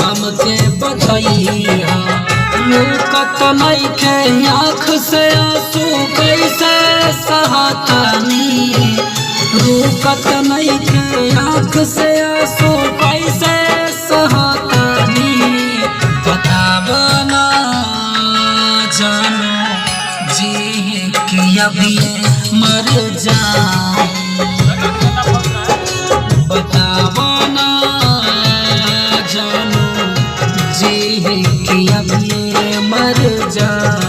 हमके बतैहा। लूकत नइखे आँख से आंसू कैसे सहतनी, रुकत नइखे आँख से आंसू कैसे सहतनी। बताब ना जानो जी कि अभी मर जाए, बताब ना जानो जी कि अभी मर जाए।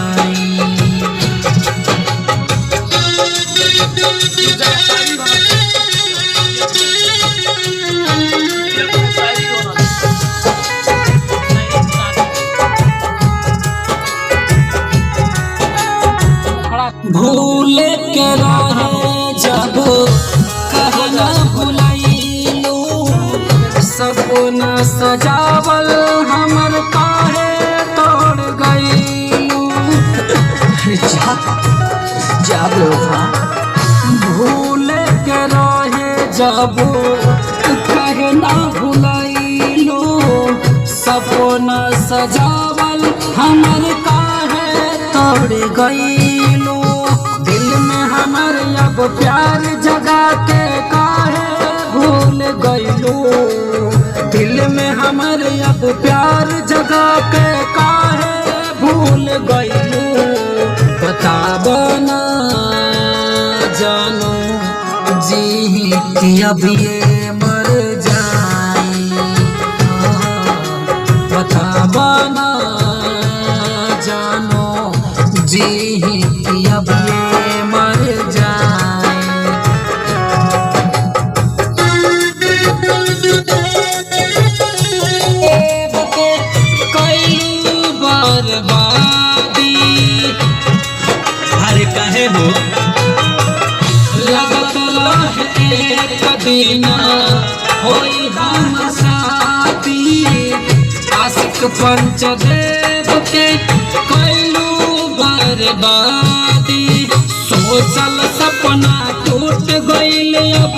भूल के रहे जब कहना भुलैलू, सपना सजावल हमर काहे तोड़ गईलू। जा, जा बेवफा। भूल के रहे जब कहना भुलैलू, सपना सजावल हमर काहे तोड़ गईलू। दिल में हमर अब प्यार जगा के काहे भूल गईलू, दिल में हमर अब प्यार जगा के काहे भूल गईलू। बताब ना जानो जी कि अब ये मर जाए, बताब ना जानो जी कि अब ये मर जाए। के कैलू बर्बादी, अरे काहे हो? लगत रहे एक दिना होई हम साथी। आशिक पंचदेव के कैलू बर्बादी, सोचल सपना टूट गइल अब